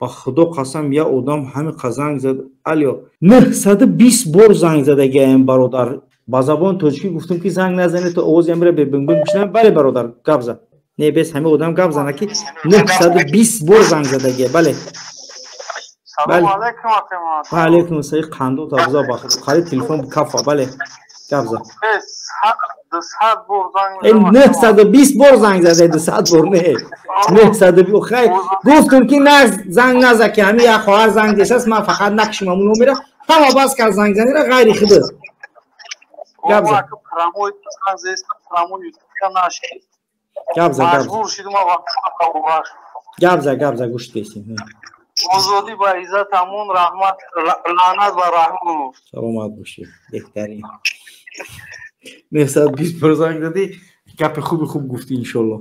Ба худо қасам, я одам ҳамиқа занг зад. Алё, 920 бор занг задагиам, бародар. Ба забони тоҷикӣ гуфтум, ки занг назанед, то овози амира бебинбин бишнавам. Бале, бародар, гап зад. Не, бес ҳами одам гап зана, ки 920 бор занг задагия. Бале. Салому алайкум, акамат. Ва алайкум ассалом. Қандо табза, ба худо, қариб телефон кафа. Бале, гап зад. 920 бор занг задаи, 200 бор не, 900. Хай, гуфтум, ки на, занг наза, ки ҳами як хоҳар занг десаст, ман фақат накшим амун номера. Ҳама бас кард занг занира, ғайри худо. Гап зад, гап зад, гап зад, гап зад, гӯш десим. Озодӣ ба иззат ҳамон, раҳмат, лаънат ба Раҳмонов. Саломат бошӣ, беҳтарин. 920 бор занг задӣ, гапи хуби хуб гуфтӣ, иншолло.